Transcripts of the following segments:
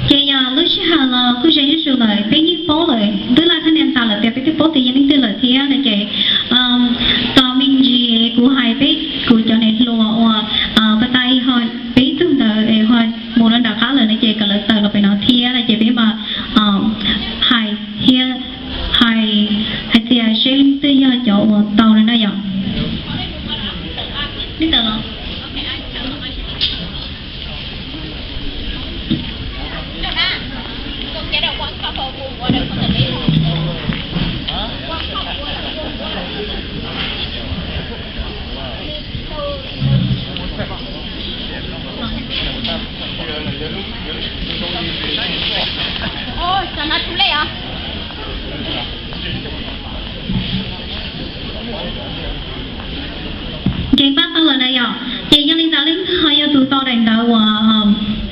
Ces yog lub sij hawm los kuj ze zuj zus lawm, peb yeej paub lawm, twb laj thaj nias tas lawm tias peb twb paub tias yog leej twg lawm thiab no ces, tos me ntsis kuv hais peb kuv cov niam hluas uas, pab ho peb ib tug ntawd es ho mus rau nram qab lawm no ces kom lawv tawm los pem no thiab no ces peb mam hais thiab, hais, hais tias seb leej twg yog cov uas tau no na yom. Nkees pab tau lawm na yom, ces yog li ntawd leej twg ho yog tus tau daim ntawv uas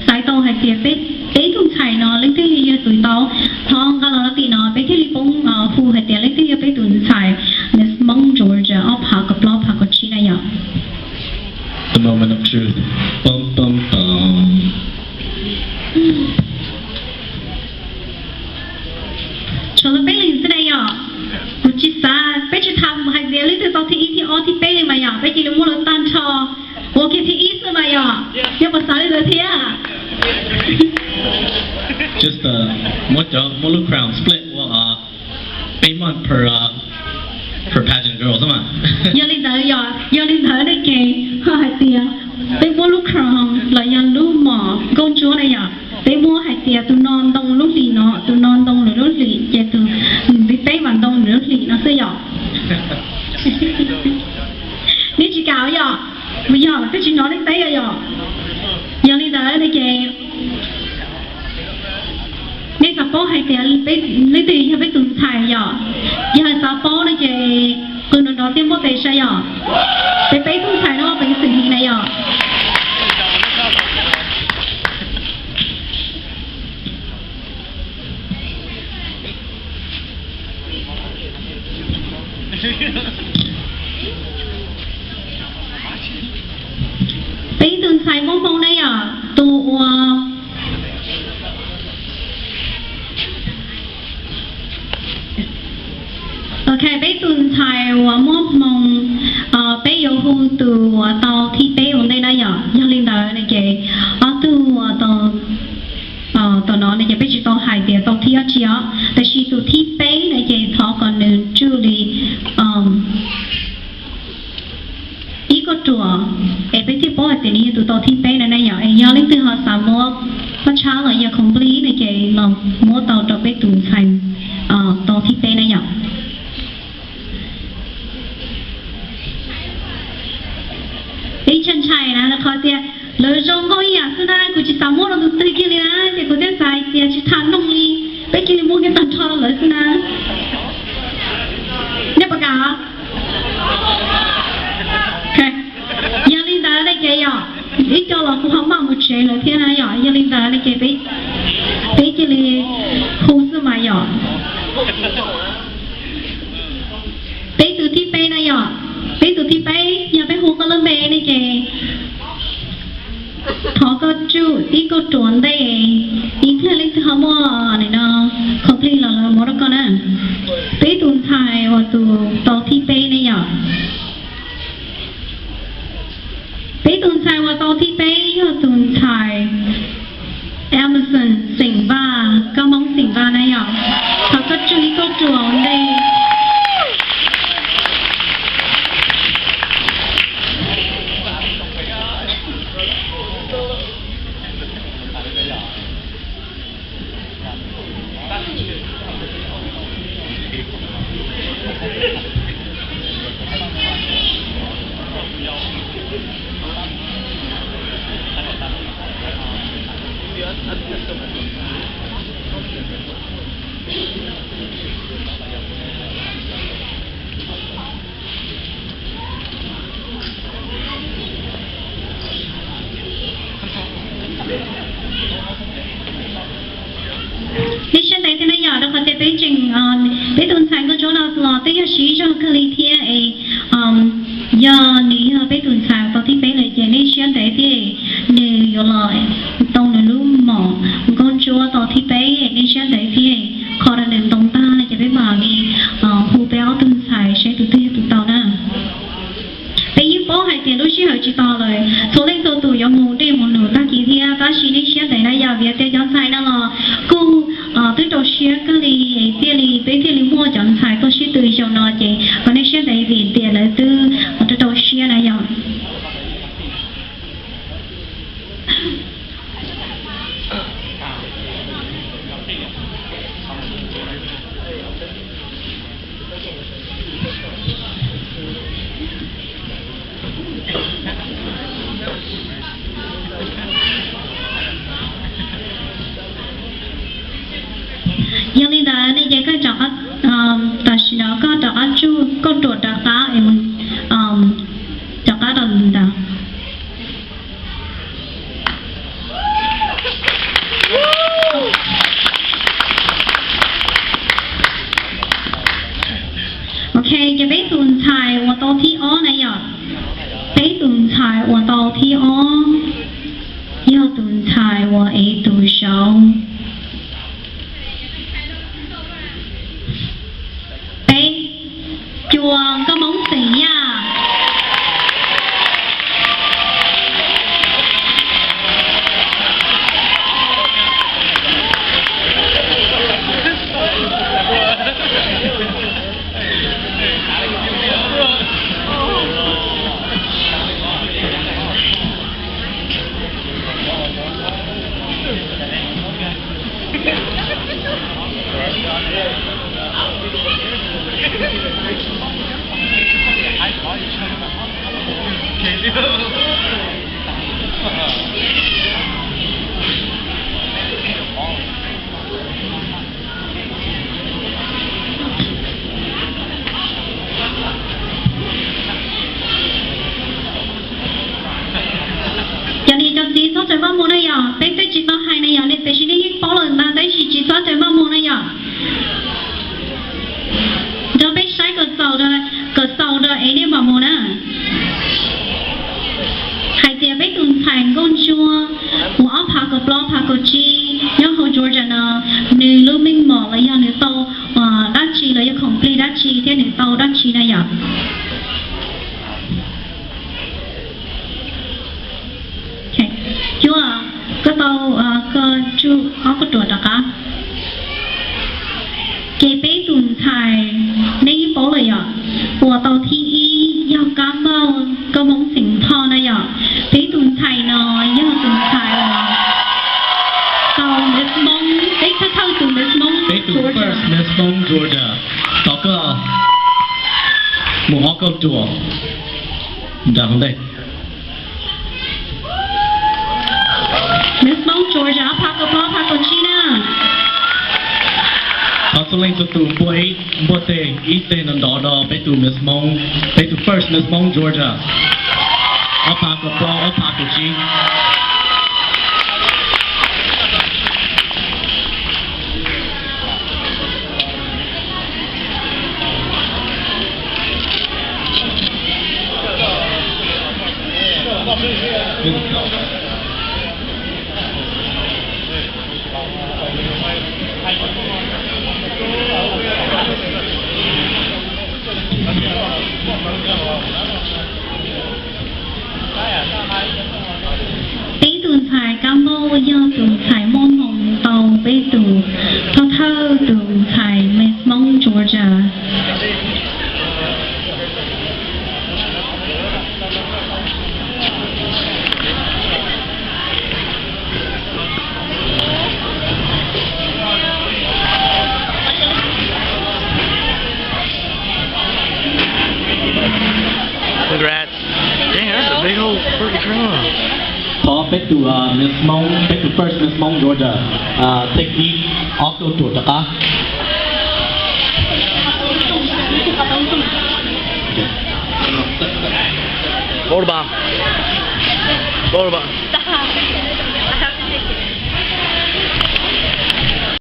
xaiv tau hais tias peb, peb tug ntxhais no leej twg yog tus tau, thov nqa los rau tim no peb thiaj li poob hu hais tias leej twg yog peb tus ntxhais Miss Hmoob Georgia ob phav kaum plaub phav kaum tsib na yom. The moment of truth. Pom pom pom. Tshuav peb leeg xwb na yom. Kuv tsis xav, peb tsis tham hais tias leej twg tau thib ib thib ob thib peb li mas yom, peb cia li muab lawv tag nrho ua kiag thib ib xwb mas yom. Yog puas xav li ntawd thiab? Just muab cov, muab lub crown split ua peb month per, per pageant girl xwb mas. Yog li ntawd yom, yog li ntawd ne ces ho hais tias peb muab lub crown los yog lub mos nkauj ntsuab na yom, peb muab hais tias tus no ntoo lub hlis no, tus no ntoo nws lub hlis, ces tus thib peb mas ntoo nws lub hlis no xwb yom. Nej tsis kam yom? Yog peb tsis hnov nej teb yom. Yog li ntawd ne ces nej xav paub hais tias leej twg yog peb tus ntxhais yom? Yog xav paub no ces qw nrov nrov thiab npuaj tes saib yom. Peb peb tug ntxhais no peb xwm his na yom. Peb tus ntxhais muaj hmoo na yom, tus uas, ok, peb tus ntxhais uas muaj hmoo, peb yuav hu tus uas tau thib peb ua ntej na yom. Yog li ntawd no ces ob tug uas tau, tom no no ces peb tsis tau hais tias tau thib ob tsi os, tab sis tus thib peb no ces thov kom nws tsuj li ib kauj ruam es peb thiaj paub hais tias nws yog tus tau thib peb no na yom. Es yog leej twg ho xav muab paj tshab los yog khoom plig no ces los muab tau rau peb tus ntxhais tau thib peb na yom. Peb ntshai ntshai na qhov tias lawv zoo nkauj ib yam xwb na, kuv tsis xav muab rau tus twg kiag li na, ces kuv thiaj xav hais tias tsis tham noog li, peb cia li muab kiag tag nrho rau lawv xwb na. Nej puas kam? lawv thiab na yom. Yog li ntawd ne ces peb cia li hu xwb mas yom. Peb tus thib peb na yom. Peb tus thib peb yog peb hu koj lub npe ne ces thov koj tsuj ib kauj ruam ntej, ib pliag leej twg ho muaj nim no khoom plig los lawv muab rau koj na. Peb tus ntxhais uas tus tau thib peb ne yom. Peb tus ntxhais uas tau thib peb yog tus ntxhais Amazon xeem Vaj, Kab Hmoob xeem Vaj na yom. Thov koj tsuj ib kauj ruam ntej. Nej siab ntev thiab na yom, rau qhov tias peb tseem, peb tus ntxhais nkauj ntsuab no los twb yog siv zog kawg li thiab es yog nws yog peb tus ntxhais tau thib peb lawm ces nej siab ntev thiab, nws yuav los tau nws lub mom nkauj ntsuab tau thib peb, nej siab ntev thiab. Qhov rau nws ntoo tag no ces peb mam li hu peb ob tug ntxhais seb tus twg yog tus tau na. Peb yeej paub hais tias lub sij hawm tsis tos lawm, txhua leej txhua tus yuav mus dej mus num tag kis thiab, tab sis nej siab ntev na yom, vim tias cov ntxhais no los kuj twb rau siab kawg li, thiaj li peb thiaj li muaj cov ntxhais tuaj sib tw xyoo no ces kom nej siab ntev vim tias lawv twb rau rau siab na yom. Yog li ntawd ne ces koj rov qab, tam sim no koj rov qab tsuj kauj ruam rov qab, rov qab rau ntawd. Ok, ces peb tus ntxhais uas tau thib ob na yom, peb tus ntxhais uas tau thib ob yog tus ntxhais uas ev tus zaum. Peb, Cua, Nkauj Hmoob xeem Yaj. Yog li cov txiv txhob txawm maj mus na yom, peb twb tsis tau hais na yom, tiam sis nej yeej paub lawm ntag, tab sis tsis txhob txawm maj mus na yom. Nrog peb saib kom xaus rau, kom xaus rau es nej mam mus na. Hais tias peb tus ntxhais nkauj ntsuab uas ob phav kaum plaub phav kaum tsib nyob hauv Georgia no, nws lub meej mom los yog nws tau dab tsi los yog khoom plig dab tsi thiab nws tau dab tsi na yom. Cua, koj tau, koj tsuj ob kauj ruam rov qab. Ces peb tus ntxhais nej yeej paub lawm yom, uas tau thib ib yog Kab Npauj, Nkauj Hmoob xeem Thoj na yom. Peb tus ntxhais no yog tus ntxhais uas tau Miss Hmoob, peb thawj thawj tus Miss Hmoob, peb tus first Miss Hmoob Georgia. Thov koj mus ob kauj ruam nram ntej. Miss Hmoob Georgia ob phav kaum plaub ob phav kaum tsib na. Thov txhua leej txhua tus npuaj ib, npuaj teg ib teg nrov nrov rau peb tus Miss Hmoob, peb tus first Miss Hmoob Georgia ob phav kaum plaub ob phav kaum tsib. Yog tus ntxhais muaj hmoo tau peb tus thawj thawj tus ntxhais Miss Hmoob Georgia. Congrats. Damn, that's a big old freaking drum. Thov peb tus, uh, Miss Hmoob, peb tus first Miss Hmoob Georgia, uh, take me, ob kauj ruam rov qab. What about? What about?